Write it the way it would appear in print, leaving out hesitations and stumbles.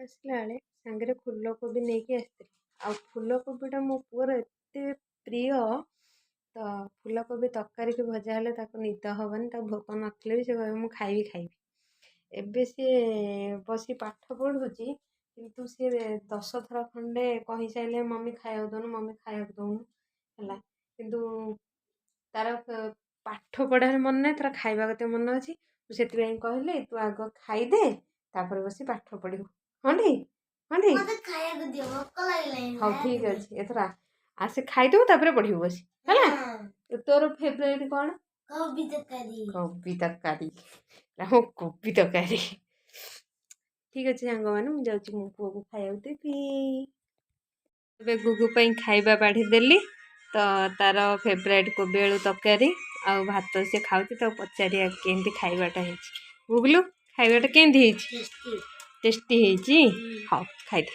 ଆସିଲା ବେଳେ ସାଙ୍ଗରେ ଫୁଲକୋବି ନେଇକି ଆସିଥିଲେ। ଆଉ ଫୁଲକୋବିଟା ମୋ ପୁଅର ଏତେ ପ୍ରିୟ, ତ ଫୁଲକୋବି ତରକାରୀକି ଭଜା ହେଲେ ତାକୁ ନିଦ ହେବନି। ତାକୁ ଭୋକ ନଥିଲେ ବି ସେ କହିବ, ମୁଁ ଖାଇବି ଖାଇବି। ଏବେ ସିଏ ବସି ପାଠ ପଢ଼ୁଛି, କିନ୍ତୁ ସିଏ 10 ଥର ଖଣ୍ଡେ କହିସାରିଲେ, ମମି ଖାଇବାକୁ ଦଉନୁ, ମମି ଖାଇବାକୁ ଦଉନୁ। ହେଲା, କିନ୍ତୁ ତାର ପାଠ ପଢ଼ାରେ ମନ ନାହିଁ, ତାର ଖାଇବା କଥା ମନ ଅଛି। ମୁଁ ସେଥିପାଇଁ କହିଲି, ତୁ ଆଗ ଖାଇଦେ, ତାପରେ ବସି ପାଠ ପଢ଼ିବୁ। ହଁ ଟି, ହଁ ଟି। ମତେ ଖାଇବାକୁ ଦିଅ, ଭୋକ ଲାଗିଲାଣି। ହଉ, ଠିକ୍ ଅଛି। ଏଥର ଆସେ, ଖାଇଦେବୁ, ତାପରେ ପଢ଼ିବୁ ବସି। ହେଲା? ତୋର ଫେବରାଇଟ୍ କ'ଣ? କୋବି ତରକାରୀ। କୋବି ତରକାରୀ। ହଁ, କୋବି ତରକାରୀ। ଠିକ୍ ଅଛି ସାଙ୍ଗମାନେ, ମୁଁ ଯାଉଛି ମୋ ପୁଅକୁ ଖାଇବାକୁ ଦେବି। ଏବେ ଗୁଗୁ ପାଇଁ ଖାଇବା ବାଢ଼ି ଦେଲି। ତ ତାର ଫେବରାଇଟ୍ କୋବି ଆଳୁ ତରକାରୀ ଆଉ ଭାତ ସେ ଖାଉଛି। ତାକୁ ପଚାରିବା କେମିତି ଖାଇବାଟା ହେଇଛି। ଗୁଗୁଲୁ, ଖାଇବାଟା କେମିତି ହେଇଛି? ଟେଷ୍ଟି। ଟେଷ୍ଟି ହେଇଛି? ହଉ, ଖାଇଦେ।